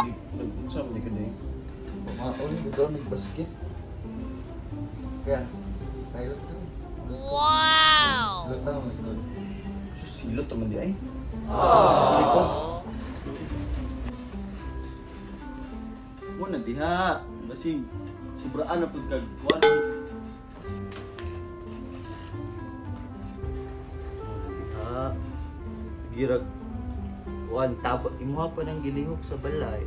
Kali nag-unsa man ka day. Pamaon ko doon, nagbasket. Kaya, pilot ka. Wow! Pilot na ako doon. Sus, silot naman di ay. Sa likod. Wala diha. Basig sobraan na pud kag kuan. Wala diha. Sige rag kuan taba imuha pa ng gilihok sa balay.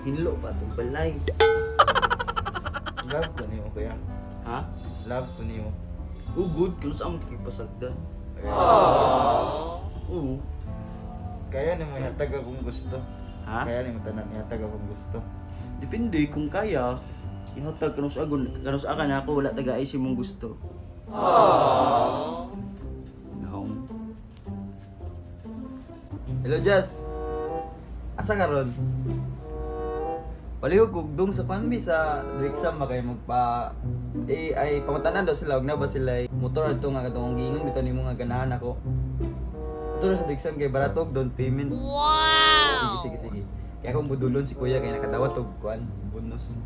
Hinlo pa tong balay. Love ko niyo, kuya. Ha? Love ko niyo. Oh, good. Kung saan mo kipasagdan. Oo. Kaya ni mo ihatag akong gusto. Ha? Kaya ni mo tanan ihatag akong gusto. Depende kung kaya. Ihatag kanus agon kanus akan ako wala taga ay mong gusto. No. Hello, Jazz. Asa ka ron? Palihog kog dung sa panbi sa Duiksam ba kay magpa eh, ay pangutanan daw sila og na ba sila ay motor adto nga katong giingon bitaw nimo nga ganahan ako. Motor sa Duiksam kay barato og down payment. Wow. Sige, sige, sige. Kaya akong budulon si kuya kay nakadawat og kuan bonus.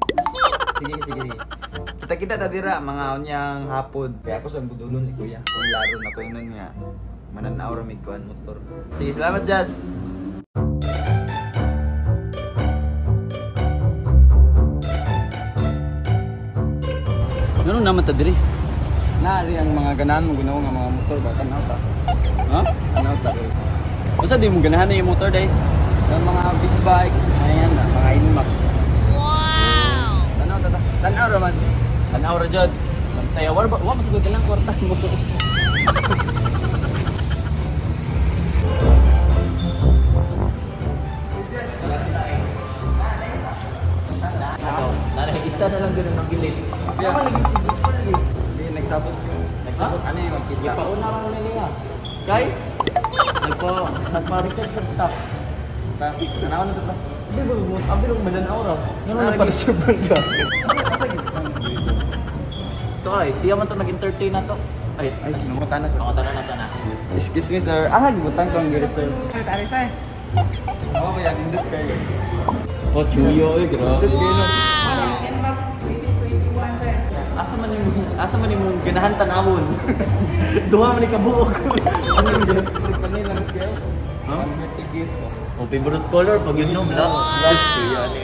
Sige, sige, sige. Kita-kita ta dira mga unyang hapon. Kaya ako sa budulon si kuya. Kung laro na ko ingnon nga mananaw ra mig kuan motor. Sige, salamat, Jazz. Ngano naman ta diri? Naari ang mga ganahan mo ginawa nga mga motor ba tanaw ta. Ha? Tanaw ta. Basta di mo ganahan na yung motor day. Ang mga big bike, ayan na, mga Inmax. Wow! Tanaw ta ta. Tanaw ra man. Tanaw ra jud. Bantay war ba wa masugod ka lang kwarta mo. Isa na lang ganun ang gilid. Yeah. Lagi si Jasper lagi. Hindi nagsabot ko. Nagsabot ano yung magkita. Pauna lang na niya. Kay Nagpa, nagpa-reserve sa staff. Ta, tanaw na ta ta. Di ba mo abi lang mananaw ra. Ngano na pa-reserve ka? Ito ay, siya man to nag-entertain na to. Ay, Ay, kinumutan na sa. Pangatana na to na. Excuse me, sir. Ah, gibutang ko ang reserve. Tari, sir. Ako kaya nindot kayo. Oh, chuyo oy, grabe. Nindot kayo. No? NMAX 2021, sir. Asa man imong ganahan tanawon? Duha man ni kabuok. Asa yung sa kanila nindot kayo? Ha? Ang birthday gift ko. Oh, favorite color pag yun no, black. Black. Kuya ni.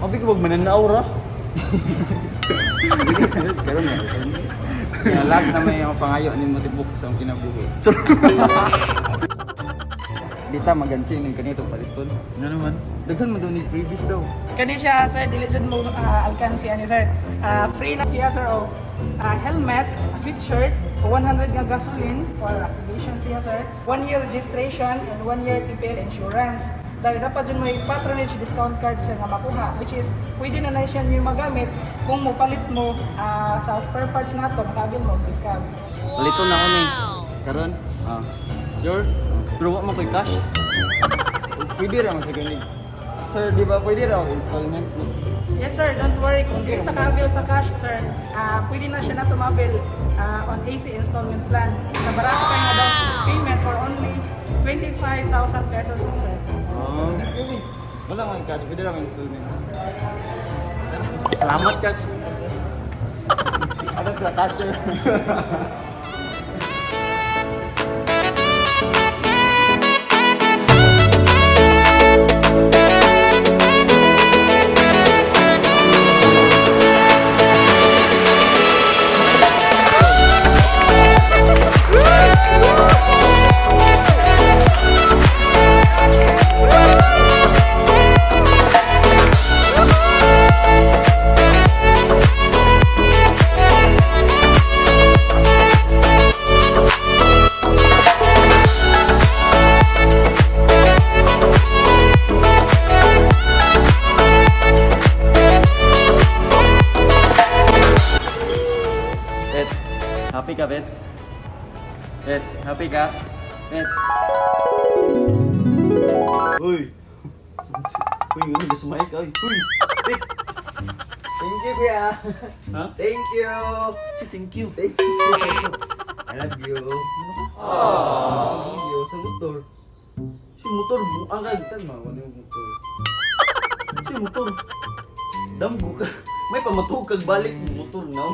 Abi ko wag mananaw ra. Karon na. Kaya last na may ang pangayo ni mo tibok sa akong kinabuhi. Dita magansi ning kanito paliton. Ano naman? Daghan man daw ni freebies daw. Kani siya, sir, dili jud mo alkansi ani, sir. Free na siya, sir, og helmet, sweatshirt, 100 nga gasoline for activation siya, sir. 1 year registration and 1 year TPL insurance. Dahil dapat dun may patronage discount card, sir, nga makuha, which is pwede na na siya nyo magamit kung mopalit mo sa spare parts nato, makabil mo og discount. Palito na ako ni. Karon? Ah. Sure? Pero wa man ko'y cash. Pwede ra man sa ganig. Sir, di ba pwede ra og installment? Yes sir, don't worry. Kung di ta kabil sa cash sir, pwede na siya na tumabil on AC installment plan. Sa barato kayo nga daw payment for only 25,000 pesos, sir. Oh. Wala man cash, pwede ra man installment. Salamat ka. Ano ka cash, sir? Bet, happy ka, Bet? Bet, happy ka? Bet. Uy. Uy, ano, gasmile ka, uy. Uy, Bet. Thank you, kuya. Ha? Thank you. Si, thank you. Thank you. I love you. Thank you sa motor. Si motor buang kag Tan ma wala yung motor. si motor. Damgo ka. May pamatug kag balik motor na.